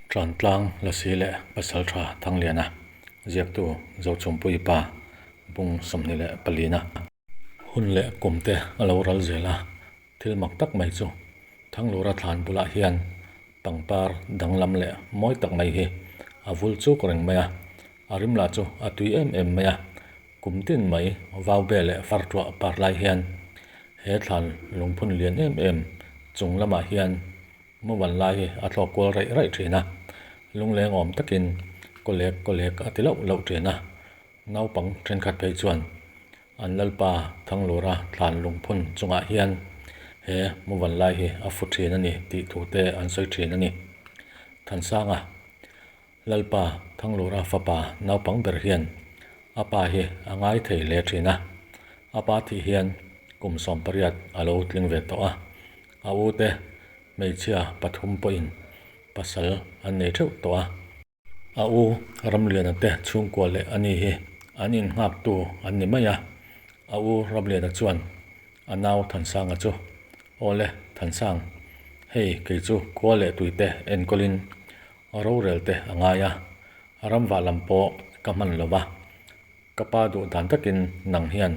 Tlantlang Lasi leh Pasaltha Thangliana ziaktu Zochhumpuii pa bung 24 na. Hun leh kum te a lo ral zel a, thil mak tak mai chu Thanglura thlan bulah hian pangpar danglam leh mawi tak mai hi a vul chuk reng mai a, a rim lah chu a tui em em mai a, kum tin mai vau be leh far tuah par lai hian he thlan lungphun lian em em chung lamah hian Mumal lai hi a thlawk kual raih raih thin a, lungleng awm takin kawlek kawlek a ti loh loh thin a. Naupang thenkhat phei chuan an Lalpa Thanglura thlan lungphun chungah hian he mumal lai hi a fu thin a ni tih thu te an sawi thin a ni. Thansanga Lalpa Thanglura fapa naupang ber hian a pa hi a ngai thei hle thin a, a pa thih hian kum 18 a lo tling ve tawh a, A ute hmeichhia pathum pawhin pasal an nei theuh tawh a. A u Ramliana te chhungkua leh a ni hi an innghaktu an ni mai a. A u Ramliana chuan a nau Thansanga chu, Awle Thansang, hei kei chu khua leh tuite enkawlin rorel te a ngai a, ramvah lam pawh ka hman lo va. Ka pa duh dan takin nang hian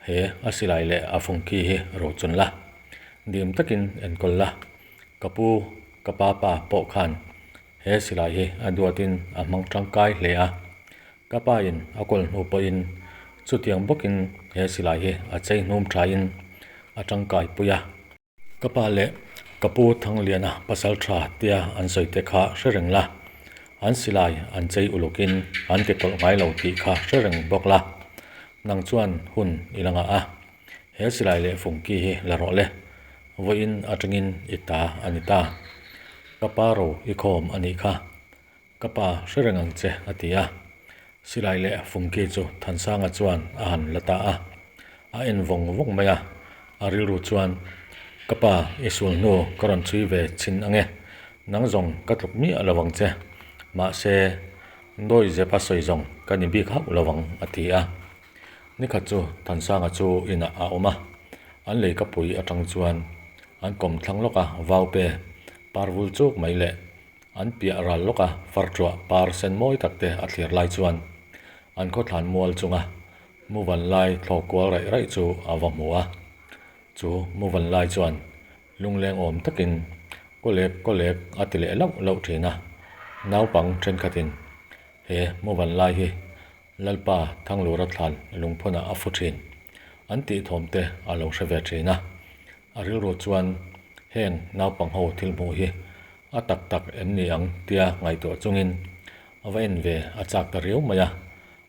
he a silai leh a fungki hi ro chun la, dim takin enkawl la. Ka pu, ka pa pa pawh khan he silai hi a duatin a hmang tangkai hle a. Ka pa in a kawl hnu pawhin chutiang bawkin he silai hi a chei hnum thain a tangkai pui a. Ka pa leh ka pu Thangliana pasal tha tia an sawi te kha hre reng la, an silai an chei ulukin an ti tawlh ngai lo tih kha hre reng bawk la, nang chuan hun i la ngah a, he silai leh fungki hi la rawh le, vawiin atangin i ta a ni ta. Ka pa ro i khawm a nih kha. Ka pa hre reng ang che, a ti a. Silai leh Fungki chu Thansanga chuan a han la ta a. A en vawng vawng mai a, a rilru chuan, Ka pa, i sul hnu ka rawn chhui ve chhin ang e, nang zawng ka tluk miah lo ang che. Mahse, dawi zepa sawi zawng ka ni bik hauh lo ang, a ti a. Nikhat chu Thansanga chu inah a awm a, an leikapui atang chuan an kawm thlang lawk a, vaupe parvul chuk mai leh An piah ral lawk a, farṭuah par sen mawi tak te a thlir lai chuan an khawthlan mual chunga muvan lai thlawk kual raih raih chu a va hmu a. Chu muvan lai chuan lungleng awm takin kawlek kawlek a ti leh lauh lauh thin a. Naupang thenkhatin he muvan lai hi Lalpa Thanglura thlan lungphunah a fu thin an tih thawm te a lo hre ve thin a. A rilru chuan heng naupang ho thil hmuh hi a tak tak em ni ang tia ngaihtuah chungin a va en ve a chak ta riau mai a,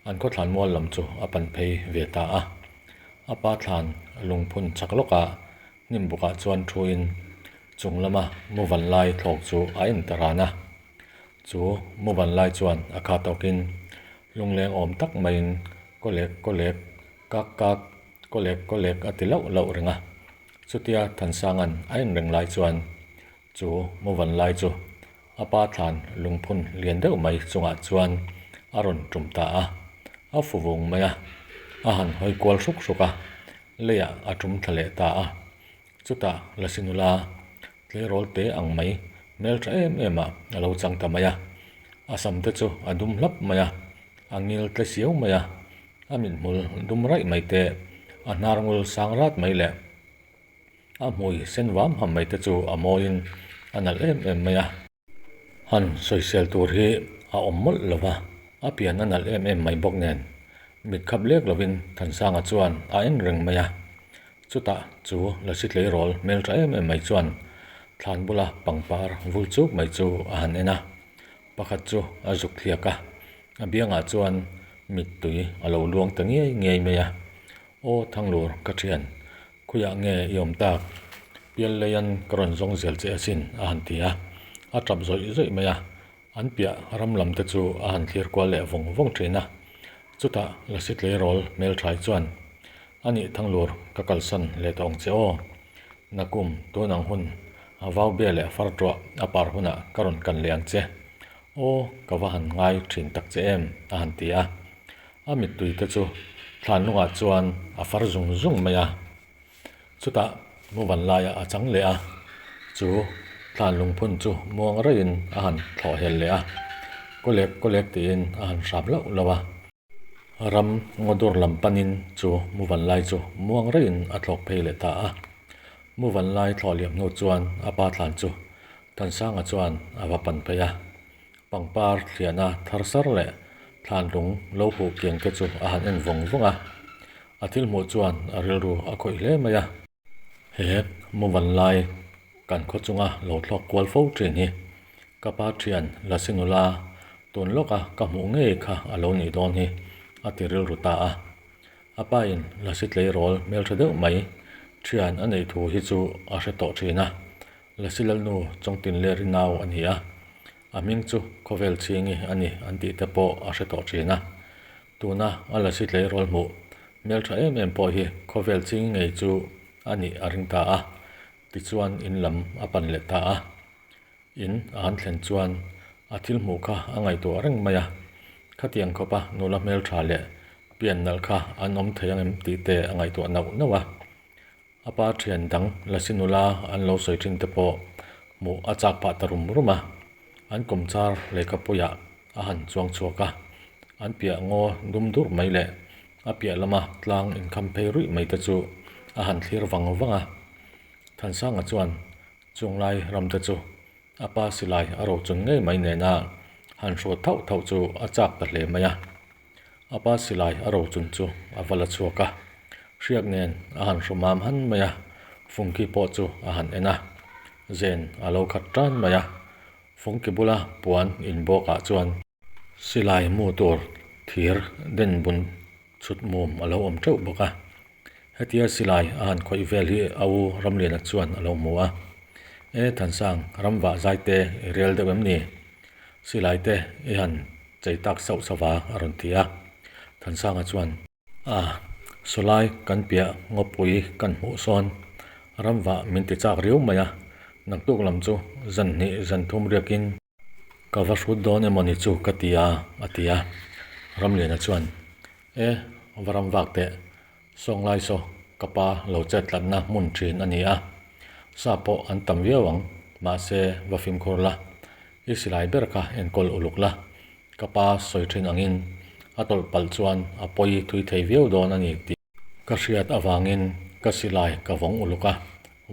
an khawthlan mual lam chu a pan phei ve ta a. A pa thlan lungphun chak lawkah hnim bukah chuan thuin chung lama muvan lai thlawk chu a en ta ran a. Chu muvan lai chuan a kha tawkin lungleng awm tak maiin kawlek kawlek kak kak kawlek kawlek a ti lauh lauh reng a. Chutia Thansanga'n a en reng lai chuan Chu muvan lai chu a pa thlan lungphun lian deuh mai chungah chuan a rawn tum ta a, a fu vung mai a, a han hawi kual hruk hruk a, leiah a tum thla leh ta a. Chutah Lasi nula tleirawl te ang mai hmel tha em em ah a lo chang ta mai a, a sam te chu a dum hlap mai a, a ngil tle siau mai a, a mithmul dum raih mai te, a hnar ngul sang rat mai leh A hmui sen vam ham mai te chu a mawiin a nalh em em mai a. Han sawisel tur hi a awm mawlh lo va, a pian a nalh em em mai bawk nen. Mit khap lek lovin Thansanga chuan a en reng mai a. Chutah chu Lasi tleirawl hmel tha em em mai chuan thlan bula pangpar vul chuk mai chu a han en a. Pakhat chu a zuk thliak a, a biangah chuan mittui a lo luang ta ngiai ngiai mai a. Aw Thanglur ka thian, Khuiah nge i awm tak? Pial leian ka rawn zawng zel che asin, a han ti a. A tap zawih zawih mai a, an piah ram lam te chu a han thlir kual leh vawng vawng thin a. Chutah Lasi tleirawl hmelthai chuan, A nih Thanglur, ka kalsan leh tawh ang che aw. Nakum, tun ang hun, a vau bia leh far tuah a par hunah ka rawn kan leh ang che. Aw, ka va han ngai thin tak che em, a han ti a. A mittui te chu thlanlungah chuan a far zung zung mai a, chutah muvan laiah a chang leh a, chu Thlan lungphun chu muang raihin a han thlawh hel leh a, Kawlek kawlek tiin a han hrap lauh lauh a. Ram ngawdur lam panin chu muvan lai chu muang raihin a thlawk phei leh ta a. Muvan lai thlawh liam hnu chuan a pa thlan chu Thansanga chuan a va pan phei a. Pangpar thliahna thar sar leh thlan lung lo huh kiang te chu a han en vawng vawng a. A thil hmuh chuan a rilru a khawih hle mai a. He muvan lai kan khaw chunga lo thlawk kual fo thin hi ka pa thian Lasi nula tun lawka ka hmuh ngei kha a lo nih dawn hi a ti rilru ta a. A pa in Lasi tleirawl hmeltha deuh mai thian a neih thu hi chu a hre tawh thin a. Lasi Lalnu Chawngtinleri nau a ni a, a hming chu Khawvel Chhingi a ni an tih te pawh a hre tawh thin a. Tuna a Lasi tleirawl hmuh hmeltha em em pawh hi Khawvel Chhingi ngei chu a nih a ring ta a, tichuan in lam a pan leh ta a. In a han thlen chuan a thil hmuh kha a ngaihtuah reng mai a, khatiang khawpa nula hmeltha leh pian nalh kha an awm thei ang em tih te a ngaihtuah nauh nauh a. A pa thian dang Lasi nula an lo sawi thin te pawh hmuh a chak phah ta rum rum a, an kawmchar lehkhapuiah a han chuang chhuak a, an piah ngaw dum dur mai leh a piah lama tlang inkham phei ruih mai te chu a han thlir vang vang a. Thansanga chuan chunglai ram te chu a pa silai a rochun ngei mai nena han hruat thauh thauh chu a chak ta hle mai a. A pa silai a rochun chu a va la chhuak a, hriak nen a han hru mam han mai a, Fungki pawh chu a han en a, zen a lo khat tan mai a, Fungki bula puan inbawkah chuan silai mu tur thir den bun chhut mum a lo awm teuh bawk a. Hetia silai a han khawih vel hi a u Ramliana chuan a lo hmu a, E Thansang, ramvah zai te i rel deuh em ni? Silai te i han chei tak sauh sauh a a rawn ti a. Thansanga chuan. A, sawlai kan piah ngawpui kan hmuh sawn ramvah min ti chak riau mai a, naktuk lam chu zan hnih zan thum riakin Ka va hrut dawn emaw ni chu ka ti a, a ti a. Ramliana chuan, E, va ram vak teh, Sawnglai saw ka pa lo chet tlatna hmun thin a ni a, sa pawh an tam viau ang, mahse va fimkhur la, i silai ber kha enkawl uluk la, ka pa sawi thin angin a tawlh palh chuan a pawi thui thei viau dawn a ni tih Ka hriat avangin ka silai ka vawng uluk a,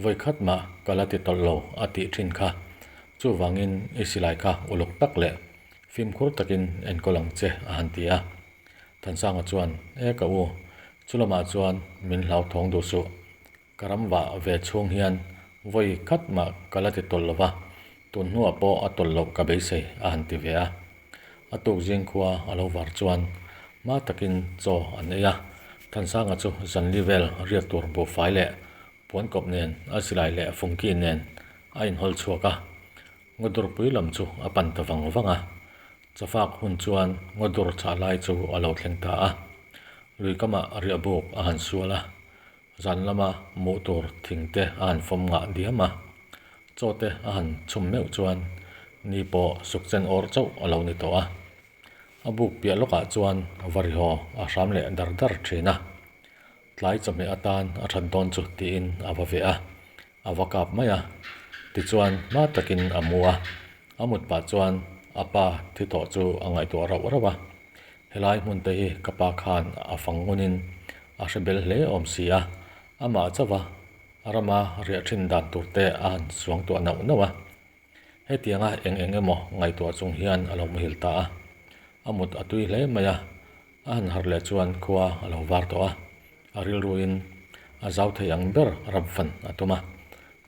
vawi khat mah ka la ti tawlh lo a tih thin kha. Chuvangin i silai kha uluk tak leh fimkhur takin enkawl ang che a han ti a. Thansanga chuan, E ka u, chulamah chuan min hlauthawng duh suh. Ka ram vah ve chhung hian vawi khat mah ka la ti tawlh lo va, tun hnuah pawh a tawlh loh ka beisei a han ti ve a. A tuk zing khua a lo var chuan hma takin chaw an ei a, Thansanga chu zanli vel riak tur buhfai leh puankawp nen a silai leh fungki nen a inhawl chhuak a, Ngawdurpui lam chu a pan ta vang vang a. Chafak hun chuan ngawdur chah lai chu a lo thleng ta a, lui kamah riahbuk a han sual a, Zan lama muh tur thing te a han fawm ngah diam a, chaw te a han chhum meuh chuan ni pawh suk chen awr chauh a lo ni tawh a. A buk piah lawkah chuan varihaw a hram leh dar dar thin a, tlai chawhmeh atan a that dawn chu tiin a va veh a, a va kap mai a. Tichuan hma takin a mu a, a mut pah chuan a pa thi tawh chu a ngaihtuah rauh rauh a. Helai hmun te hi ka pa khan a fang ngunin a hre bel hle awm si a, amah chauha rama riah thin dan tur te a han suang tuah nauh nauh a. Hetianga eng eng emaw ngaihtuah chung hian a lo muhil ta a, a mut a tui hle mai a, a han harh leh chuan khua a lo var tawh a, a rilruin a zau thei ang ber ram fan a tum a,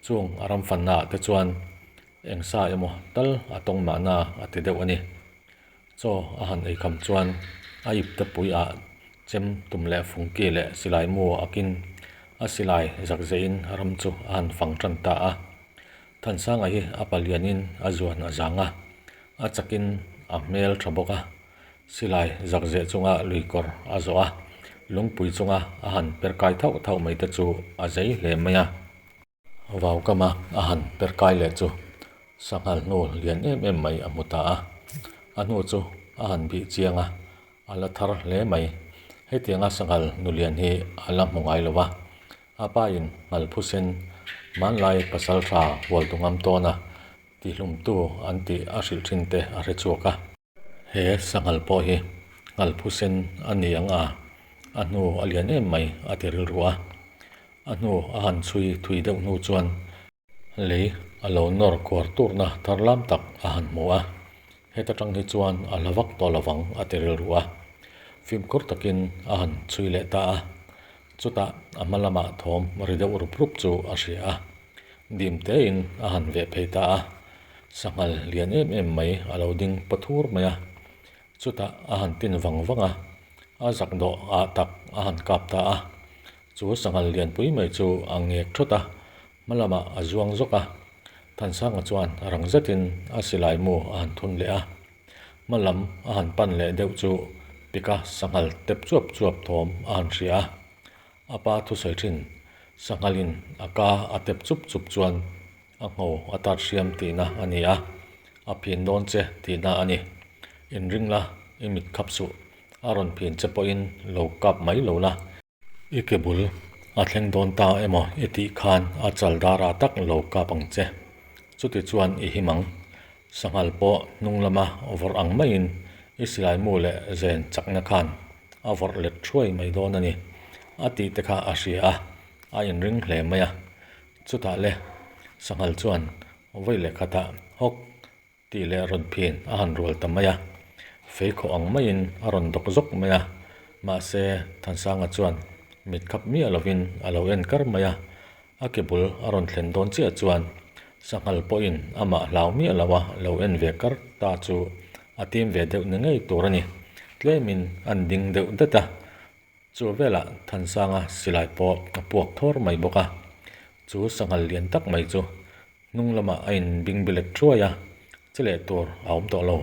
chung a ram fannaah te chuan eng sa emaw tal a tawng mahna a ti deuh a ni. Chaw a han ei kham chuan a ip te pui ah chem tum leh fungki leh silai mu a kin a silai zak zehin ram chu a han fang tan ta a. Thansanga hi a palianin a zuan a zang a, a chakin a hmel tha bawk a. Silai zak zeh chunga lui kawr a zawh a, lungpui chunga a han per kai thauh thauh mai te chu a zei hle mai a. Vaukama a han per kai leh chu sanghal hnu lian em em mai a hmu ta a, a hnu chu a han bih chiang a, a la thar hle mai. Hetianga sanghal nu lian hi a la hmu ngai lo va, a pain ngal phusen hmanlai pasal tha hual tu ngam tawn a. Tihlumtu an tih a hrilh thin te a hre chhuak a. He sanghal pawh hi nghal phusen a ni ang a, a hnu a lian em mai a ti rilru a. A hnu a han chhui thui deuh hnu chuan lei a lo nawr khuar turna thar lam tak a han hmu a. Heta tang hi chuan a hla vak tawh lovang a ti rilru a. Fimkhur takin a han chhui leh ta a. Chutah a hma lamah thawm ri deuh rup rup chu a hria a. Dim tein a han veh phei ta a, sanghal lian em em mai a lo ding pathur mai a, chutah a han tin vang vang a, a zak dawh ah tak a han kap ta a, chu sanghal lianpui mai chu a ngek thawt a, hma lamah a zuang zawk a, Thansanga chuan rang zetin a silai mu a han thun leh a, hma lam a han pan leh deuh chu pika sanghal tep chuap chuap thawm a han hria a. A pa thusawi thin, Sanghalin a ka a tep chup chup chuan a ngho a tat hriam tihna a ni a, a phin dawn che tihna a ni. Inring la, i mit khap suh, a rawn phin che pawhin lo kap mai lo la. I ke bul a thleng dawn ta emaw i tih khan a chal darah tak lo kap ang che. Chuti chuan i him ang. Sanghal pawh hnung lama vawrh ang maiin i silai mu leh zen chakna khan a vawrh let thuai mai dawn a ni. A tih te kha a hria a, a inring hle mai a. Chutah le Sanghal chuan vawi leh khatah hawk tih leh rawn phin a han rual ta mai a. Feikhawh ang maiin a rawn dawk zawk mai a. Mahse, Thansanga chuan mit khap miah lovin a lo en kar mai a. A ke bul a rawn thlen dawn chiah chuan sanghal pawhin amah hlau miah lo a lo en ve kar ta chu a tim ve deuh ni ngei tur a ni. Tlemin an ding deuh det a, chu velah Thansanga silai pawh a puak thawr mai bawk a. Chu sanghal lian tak mai chu hnung lamah a inbing bilet thuai a, che leh tur a awm tawh lo.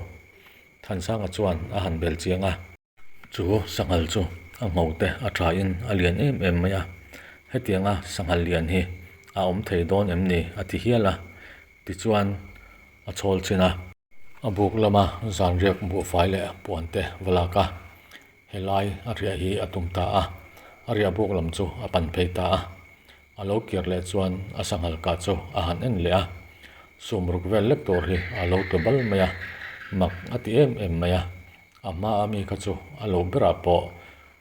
Thansanga chuan a han bel chiang a. Chu sanghal chu a ngho te a tha in a lian em em mai a, hetianga sanghal lian hi a awm thei dawn em ni a ti hial a, tichuan a chhawl chin a. A buk lama zanriak buhfai leh puan te va lak a, helai a riah hi a tum ta a, a riah buk lam chu a pan phei ta a. A lo kir leh chuan a sanghal kah chu a han en leh a, sumruk vel lek tur hi a lo tlu bal mai a, mak a ti em em mai a, a hma a mi kha chu a lo berah pawh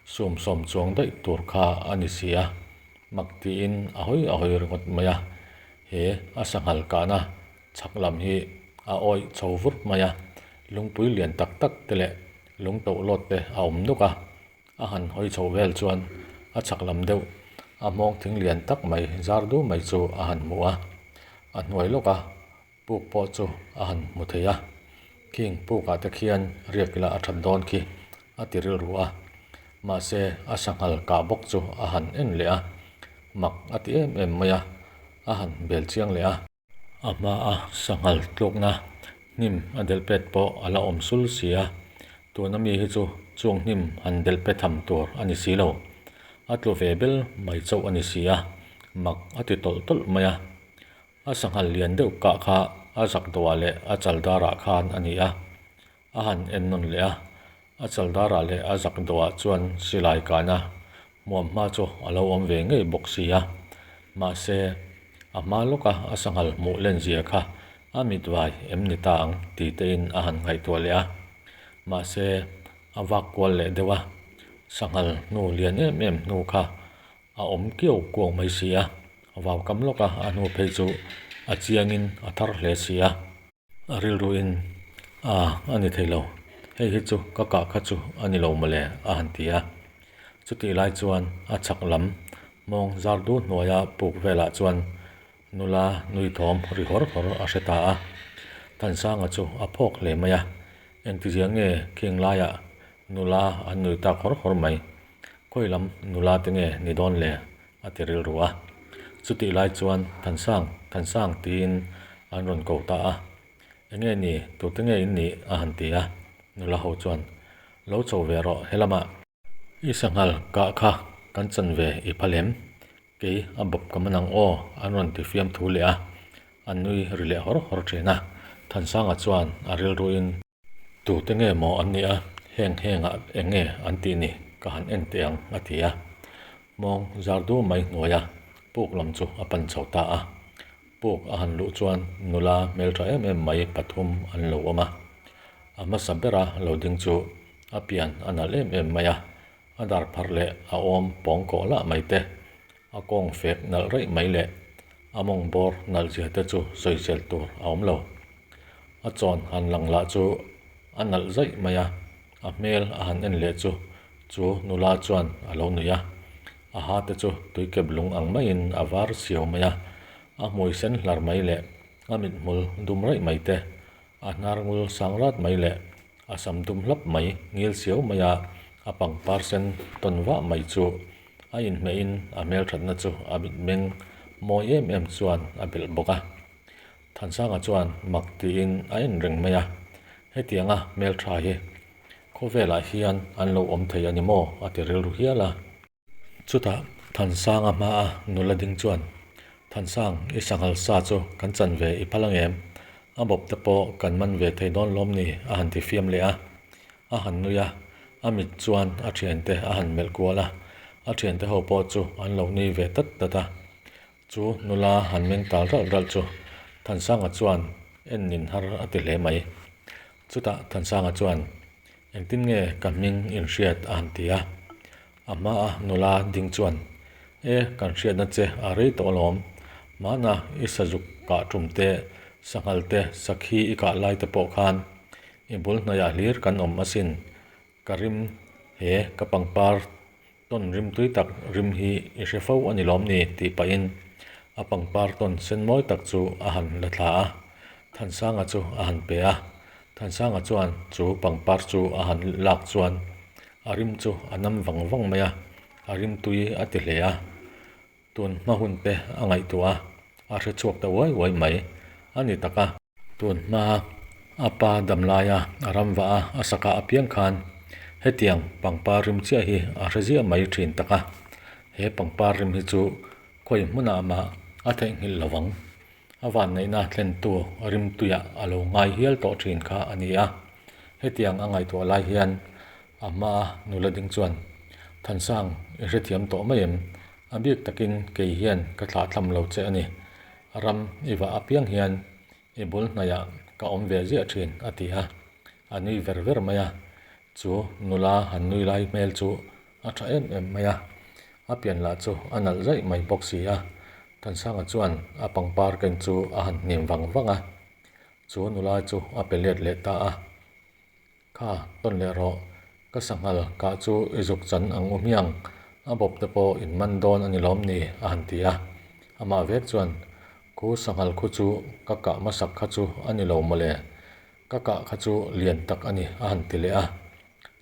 sum sawm chuang daih tur kha a ni si a, mak tiin a hawi a hawi ringawt mai a, he a sanghal kahna chhak lam hi a awih chho vur mai a, lungpui lian tak tak te leh lung tohlawt te a awm nuk a. A han hawi chhoh vel chuan a chhak lam deuh a hmawng thing lian tak mai zar du mai chu a han hmu a, a hnuai lawka puk pawh chu a han hmu thei a, khing pukah te khian riak ila a that dawn khi a ti rilru a, mahse a sanghal kah bawk chu a han en leh a, mak a ti em em mai a, a han bel chiang leh a. A hmaa sanghal tlukna hnim a delh pet pawh a la awm sul si a, tuna mi hi chu chung hnim han delh pe tham tur a ni si lo. A tlu ve bel mai chauh a ni si a, mak a ti tawlh tawlh mai a. A sanghal lian deuh kah kha a zak dawhah leh a chal darah khan a ni a, A han en nawn leh a, a chaldarah leh a zak dawhah chuan silai kahna hmuam hma chu a lo awm ve ngei bawk si a. Mahse, a hma lawka a sanghal hmuh len zia kha a mit vai em ni ta ang ti tein a han ngaihtuah leh a. Mahse, a vak kual leh deuh a, sanghal hnu lian em em hnu kha a awm kiau kuau mai si a, vaukam lawka a hnu phei chu a chiangin a thar hle si a. A rilruin, A, a ni thei lo. Hei hi chu ka kah kha chu a ni lo mawle, a han ti a. Chutih lai chuan a chhak lam mawng zar du hnuaia puk velah chuan nula nui thawm ri hawr hawr a hre ta a. Thansanga chu a phawk hle mai a, Engtizia nge khing laiah nula an nui tak hawr hawr mai? Khawi lam nula te nge ni dawn le? A ti rilru a. Chutih lai chuan Thansang, Thansang tiin an rawn ko ta a. Enge ni, tute nge in nih? a han ti a. Nula ho chuan, Lo chho ve rawh helamah. I sanghal kah kha kan chan ve i phal em? Kei a bawp ka man ang aw an rawn ti fiam thu leh a. An nui ri leh hawr hawr thin a. Thansanga chuan a rilruin. Tute nge maw an nih a, heng hengah eng nge an tih ni ka han en teh ang a ti a. Mawng zar du mai hnuaia puk lam chu a pan chho ta a. Puk a han luh chuan nula hmeltha em em mai pathum an lo awm a. A hmasa bera lo ding chu a pian a nalh em em mai a, a dar pharh leh a awm pawng kawh lah mai te, a kawng fek nalh raih mai leh a mawng bawr nalh zia te chu sawisel tur a awm lo. A chawn han lang lah chu a nalh zaih mai a, a hmel a han en leh chu chu nula chuan a lo nuih a. A ha te chu tuikep lung ang maiin a var siau mai a, a hmui sen hlar mai leh a mithmul dum raih mai te, a hnar ngul sang rat mai leh a sam dum hlap mai ngil siau mai a, a pangpar sen tawn vah mai chu a inhmehin a hmelthatna chu a mitmeng mawi em em chuan a belh bawk a. Thansanga chuan mak tiin a en reng mai a, hetianga hmeltha hi khawvelah hian an lo awm thei a ni maw a ti rilru hial a. Chutah Thansanga hmaa nula ding chuan, Thansang, i sanghal sa chu kan chan ve i phal ang em? A bawp te pawh kan man ve thei dawn lawm ni? a han ti fiam leh a. A han nui a, a mit chuan a thiante a han melh kual a, a thiante ho pawh chu an lo nui ve tat tat a. Chu nula han meng tal ralh ralh chu Thansanga chuan en nin har a ti hle mai. Chutah Thansanga chuan, Engtin nge ka hming inhriat a han ti a. A hmaa nula ding chuan, E, kan hriatna che a rei tawh alawm. Mahna i sazuk kah tum te, sanghal te, sakhi i kah lai te pawh khan i bul hnaiah hlir kan awm asin. Ka rim he ka pangpar Tawn rim tui tak rim hi i hre fo a ni lawm ni? tih pahin a pangpar tawn sen mawi tak chu a han la thla a, Thansanga chu a han pe a. Thansanga chuan chu pangpar chu a han lak chuan a rim chu a nam vang vang mai a, a rim tui a ti hle a. Tun hma hun te a ngaihtuah a, a hre chhuak ta uai uai mai a ni tak a. Tun hma a pa dam laia a ram vah a, a sakah apiang khan hetiang pangpar rim chiah hi a hre ziah mai thin tak a, he pangpar rim hi chu khawi hmunah mah a theihnghilh lo vang. A vanneihna thlentu rimtuiah a lo ngai hial tawh thin kha a ni a. Hetiang a ngaihtuah lai hian a hmaa nula ding chuan, Thansang, i hrethiam tawh mai em? A bik takin kei hian ka thlahthlam lo che a ni. Ram i vah apiang hian i bul hnaiah ka awm ve ziah thin, a ti a. A nui ver ver mai a. Chu nula han nui lai hmel chu a tha em em mai a. A pian lah chu a nalh zaih mai bawk si a. Thansanga chuan a pangpar ken chu a han hnim vang vang a. Chu nula chu a pe let leh ta a. Kha, tawn leh rawh. Ka sanghal kah chu i zuk chan ang u hmiang, a bawp te pawh in man dawn a ni lawm ni? a han ti a. Amah vek chuan, Khu sanghal khu chu ka kah hmasak kha chu a ni lo mawle, ka kah kha chu lian tak a ni a han ti leh a.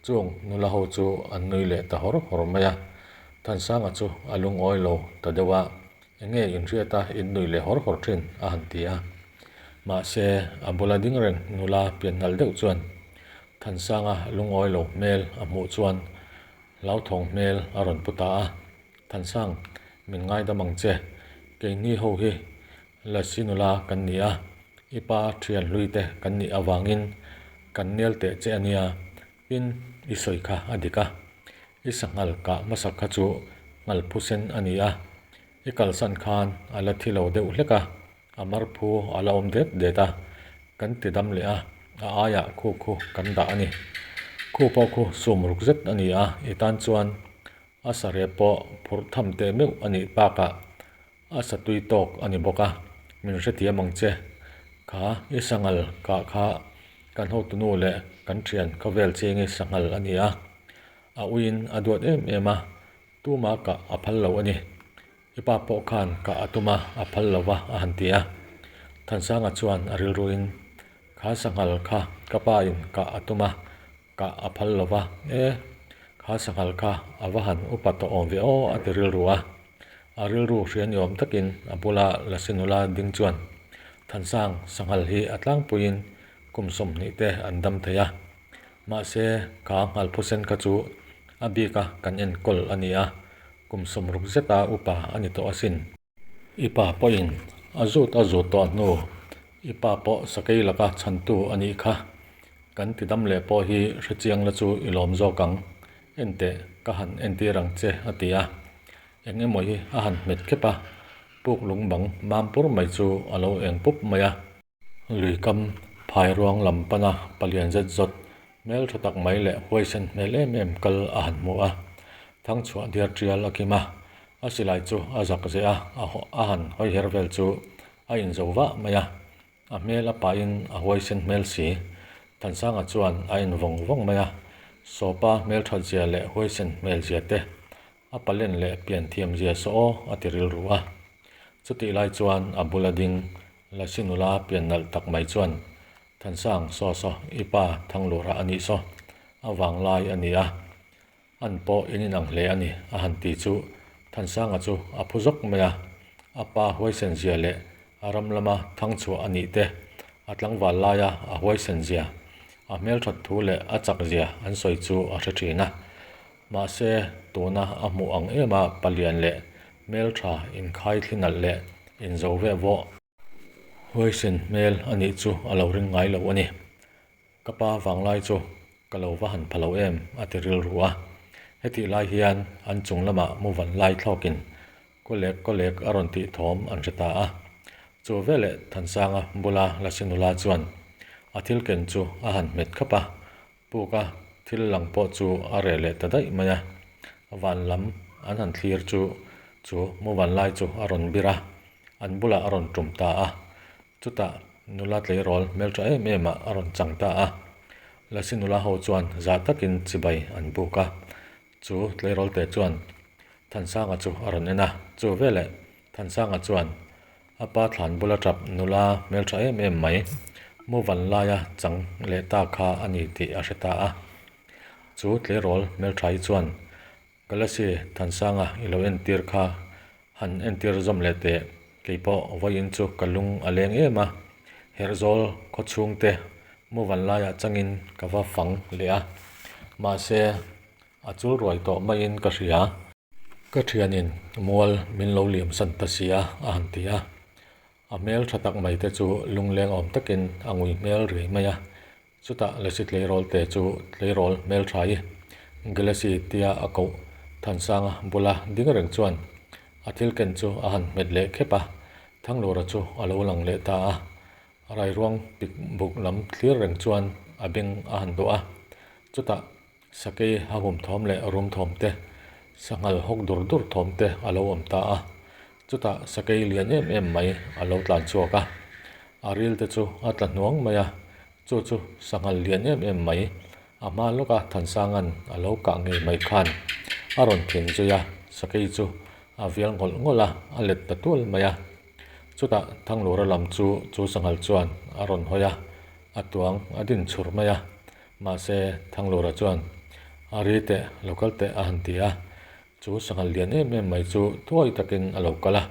Chung nula ho chu an nui leh ta hawr hawr mai a. Thansanga chu a lungawi lo ta deuh a, Enge inhriat a in nui leh hawr hawr thin? a han ti a. Mahse, a bula ding reng nula pian nalh deuh chuan Thansanga lungawi lo hmel a hmuh chuan hlauthawng hmel a rawn pu ta a. Thansang, min ngaidam ang che. Keini ho hi Lasi nula kan ni a, i pa thian hlui te kan nih avangin kan nel teh che a nia. Tin, i sawi kha a dik a. I sanghal kah hmasak kha chu nghal phusen a ni a, i kalsan khan a la thi lo deuh hlek a, a mar phu a la awm det det a, kan ti dam leh a, a aiah khu khu kan dah a ni. Khu pawh khu sum ruk zet a ni a, i tan chuan a sarep pawh phurh tham teh meuh a nih bakah A sa tui tawk a ni bawk a, min hrethiam ang che. Kha i sanghal kah kha kan hotunu leh kan thian khawvel cheng i sanghal a ni a, a uiin a duat em em a, tuma kah a phal lo a ni. I pa pawh khan kah a tum a, a phal lo va a han ti a. Thansanga chuan a rilruin, Kha sanghal kha ka pa in kah a tum a, Kah a phal lo va, E, kha sanghal kha a va han upa tawh awm ve aw a ti rilru a. A rilru hria ni awm takin a bula Lasi nula ding chuan, Thansang, sanghal hi a tlangpuiin kum 20 te an dam thei a. Mahse, kha nghal phusen kha chu a bika kan enkawl a ni a, kum 60 zeta upa a ni tawh asin. I pa pawhin a zut a zut tawh hnu, i pa pawh sakei laka chhantu a nih kha. Kan ti dam leh pawh hi hrechiang la chu i lawm zawk ang. Enteh, ka han entir ang che a ti a. Eng emaw hi a han hmet khep a. Puk lung bang mam pur mai chu a lo eng pup mai a. Lui kam phai ruang lam pana palian zet zawt hmel tha tak mai leh huaisen hmel em em kal a han hmu a. Thangchhuah diar tial a kim a, a silai chu a zak zeh a, a han hawi her vel chu a inzo vah mai a. A hmel a pahin a huaisen hmel si. Thansanga chuan a en vawng vawng mai a, Sawpa hmelthat zia leh huaisen hmel zia te a palen leh pian thiam zia saw aw a ti rilru a. Chutih lai chuan a bula ding Lasi nula pian nalh tak mai chuan, Thansang, saw saw, i pa Thanglura a nih saw, a vang lai a ni a, An pawh in inang hle a ni, a han ti chu Thansanga chu a phu zawk mai a. A pa huaisen zia leh a ram lama thang chhuah a nih te, a tlangval laia a huaisen zia, a hmelthat thu leh a chak zia an sawi chu a hre thin a. Mahse, tuna a hmuh ang ema palian leh hmeltha inkhai thli nalh leh inzo veh vawh huaisen hmel a nih chu a lo ring ngai lo a ni. Ka pa vanglai chu ka lo va han pha lo em a ti rilru a. Hetih lai hian an chung lamah mu van lai thlawkin kawlek kawlek a rawn tih thawm an hre ta a. Chu veleh Thansanga bula Lasi nula chuan a thil ken chu a han hmet khap a, puka thil lang pawh chu a reh leh ta daih mai a. Van lam an han thlir chu chu mu van lai chu a rawn bir a, an bulah a rawn tum ta a. Chutah nula tleirawl hmeltha em em ah a rawn chang ta a, Lasi nula ho chuan zah takin chibai an buk a, chu tleirawl te chuan Thansanga chu a rawn en a, chu veleh Thansanga chuan a pa thlan bula tap nula hmeltha em em mai mu van laia chang leh ta kha a ni tih a hre ta a, chu tleirawl hmeltha hi chuan Galasi Thansanga i lo entir kha han entir zawm leh teh, kei pawh vawiin chu ka lung a leng em a, Herhzawl khaw chhungte mu van laiah changin ka va fang leh a, mahse a chul ruai tawh maiin ka hria. Ka thianin mual min lo liam san ta si a, a han ti a. A hmel tha tak mai te chu lungleng awm takin a ngui hmel riai mai a, Chutah Lasi tleirawl te chu tleirawl hmeltha i Galaxy tia a koh Thansanga bula ding reng chuan a thil ken chu a han hmet leh khep a, Thanglura chu a lo lang leh ta a. Rairuang pik buk lam thlir reng chuan a beng a han dawh a. Chutah sakei a hum thawm leh rum thawm te, sanghal hawk dur dur thawm te a lo awm ta a. Chutah sakei lian em em mai a lo tlan chhuak a, a ril te chu a tla hnuang mai a, Chu chu sanghal lian em em mai, a hma lawka Thansanga'n a lo kah ngei mai khan a rawn thin zui a, sakei chu a vial ngawlh ngawlh a, a let ta tual mai a. Chutah Thanglura lam chu chu sanghal chuan a rawn hawi a, a tuang a din chhur mai a. Mahse Thanglura chuan, A ri teh, lo kal teh a han ti a. Chu sanghal lian em em mai chu thuai takin a lo kal a.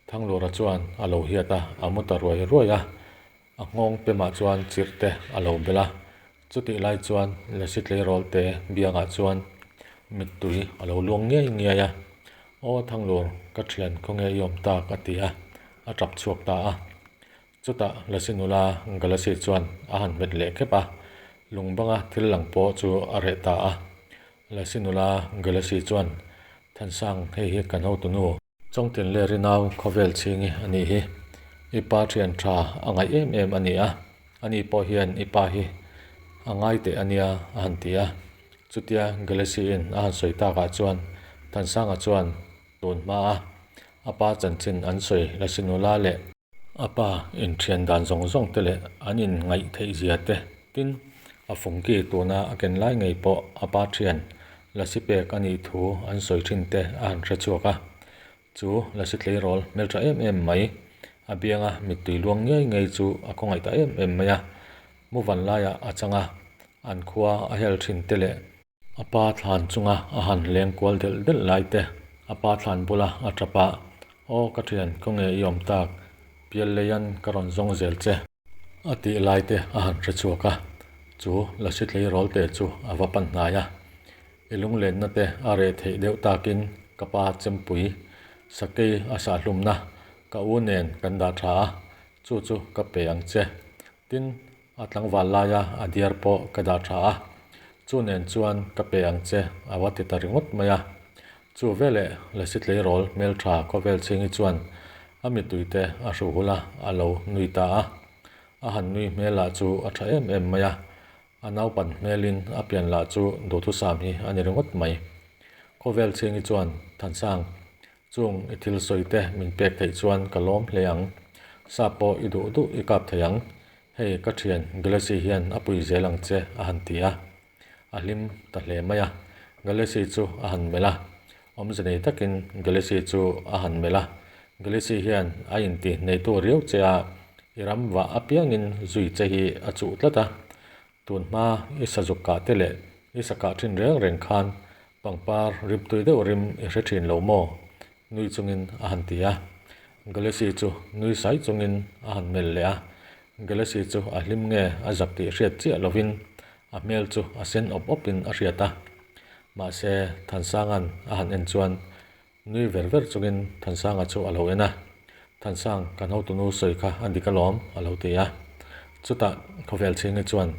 Thanglura chuan a lo hiat a, a mu ta ruai ruai a. A nghawng pemah chuan chirh te a lo bel a, chutih lai chuan Lasi tleirawl te biangah chuan mittui a lo luang ngiai ngiai a, Aw Thanglur, ka thian khawnge i awm tak a ti a, a tap chhuak ta a. Chutah Lasi nula Galasi chuan a han hmet leh khep a, lung banga thil lang pawh chu a reh ta a. Lasi nula Galasi chuan, Thansang, hei hi kan hotunu. Chawngtin leh Rinau khawvel chhingi a nih hi. I pa thian tha a ngaih em em a ni a, ani pawh hian i pa hi a ngai teh a nia a han ti a. Chutia Galaxy-in a han sawi takah chuan Thansanga chuan tun hma a a pa chanchin an sawi Lasinula leh A pa inthian dan zawng zawng te leh an inngaih theih zia te, tin, a fungki tuna a ken lai ngei pawh a pa thian lasi pek a nih thu an sawi thin te a han hre chhuak a. Chu lasi tleirawl hmeltha em em mai, a bianga mittui luang ngei ngei chu a khawngaih ta em em mai a. Muvan laiah a chang a, an khua a hel thin te leh, A pa thlan chunga a han leng kual delh delh lai te, a pa thlan bula a tap a, Aw ka thian, khawnge i awm tak, pial leian ka rawn zawng zel che. A tih lai te a han hre chhuak a, chu Lasi tleirawl te chu a va pan hnai a. I lunglenna te a reh theih deuh takin ka pa chempui sakei a sahhlumna ka u nen kan dah tha a, chu chu ka pe ang che. Tin, a tlangval laia a diar pawh ka dah tha a, chu nen chuan ka pe ang che a va ti ta ringawt mai a. Chu veleh Lasi tleirawl hmeltha khawvel chhingi chuan A mittui te a hru hul a, a lo nui ta a. A han nui hmel lah chu a tha em em mai a, a naupan hmelin a pian lah chu duhthusam hi a ni ringawt mai. Khawvel chhingi chuan Thansang Chung i thil sawi te min pek theih chuan ka lawm hle ang. Sap pawh i duh duh i kap thei ang. Hei ka thian Galaxy hian a pui zel ang che a han ti a. A hlim ta hle mai a. Galaxy chu a han melh a. Awmze nei takin Galaxy chu a han melh a. Galaxy hian a inti neitu riau che a, i ram vah apiangin zui che hi a chuh tlat a. Tun hma i sazuk kah te leh i sa kah thin reng reng khan pangpar rimtui deuh rim i hre thin lo maw? Nui chungin a han ti a. Galaxy chu nui sai chungin a han melh leh a. Galaxy chu a hlim nge a zak tih hriat chiah lovin a hmel chu a sen awp awpin a hriat a. Mahse Thansanga'n a han en chuan Nui ver ver chungin Thansanga chu a lo en a, Thansang, kan hotunu sawi kha a dik alawm, a lo ti a. Chutah khawvel chhingi chuan,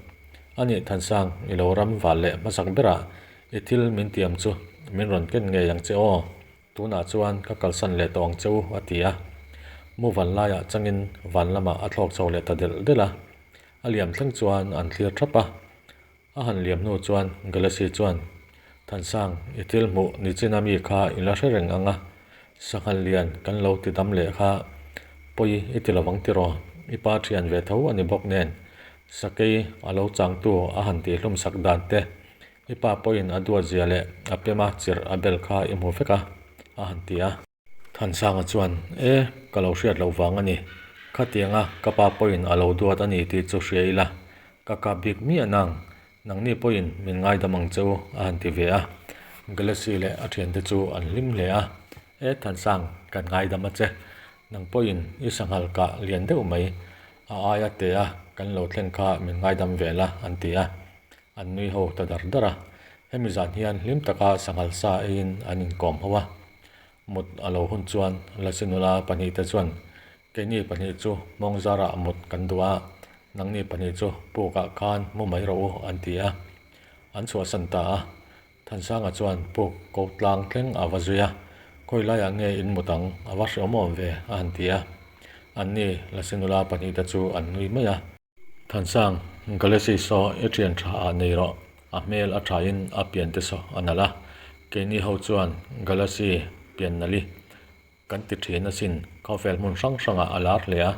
A nih Thansang, i lo ram val leh hmasak berah i thil min tiam chu min rawn ken ngei ang che aw, tunah chuan ka kalsan leh tawh ang che u, a ti a. Mu van laiah changin van lamah a thlawk chho leh ta delh delh a. A liam thleng chuan an thlir thap a. A han liam hnu chuan Galaxy chuan, Thansang, i thil hmuh nichina mi kha i la hre reng ang a, sanghal lian kan lo ti dam leh kha pawi i ti lovang tiraw? I pa thian ve tho a ni bawk nen, sakei a lo changtu a han tihhlum sak dan te, i pa pawhin a duat zia leh a pema chirh a bel kha i hmu vek a, a han ti a. Thansanga chuan, E, ka lo hriat loh vang a ni. Khatianga ka pa pawhin a lo duat a ni tih chu hria ila, ka kap bik miah nang, nangni pawhin min ngaidam ang che u, a han ti ve a. Galaxy leh a thiante chu an hlim hle a. E, Thansang, kan ngaidam a che. Nang pawhin i sanghal kah lian deuh mai, a aia te a kan lo thleng kha min ngaidam ve la, an ti a. An nui ho ta dar dar a. Hemi zan hian hlim taka sanghal sa eiin an inkawm ho a. Mut a lo hun chuan Lasi nula pahnihte chuan, Keini pahnih chu hmawng zarah mut kan duh a, nangni pahnih chu pukah khan mu mai rawh u, an ti a. An chhuahsan ta a. Thansanga chuan puk ko tlang thleng a va zui a, Khawi laiah nge in mut ang, a va hreawm awm ve, a han ti a. Anni Lasi nula pahnihte chu an nui mai a. Thansang, Galaxy saw i thian tha ah nei rawh, a hmel a tha in a pian te saw a nalh a, keini ho chuan Galaxy pian nalh i kan ti thin asin, khawvel hmun hrang hrang ah a lar hle a,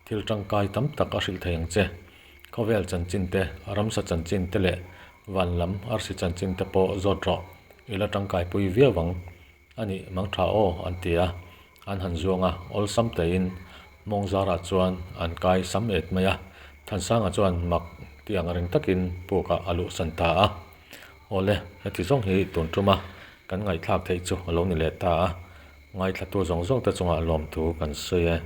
thil tangkai tam tak a hrilh thei ang che. Khawvel chanchin te, ramsa chanchin te leh van lam arsi chanchin te pawh zawt rawh, i la tangkai pui viau ang. A nih mang tha aw an ti a, an han zuang a, awlsam tein mawng zarah chuan an kai sam et mai a, Thansanga chuan mak ti ang reng takin pukah a luhsan ta a. Awle, heti zawng hi tun tuma kan ngaihthlak theih chu a lo ni leh ta a, ngaithlatu zawng zawngte chungah lawmthu kan sawi e.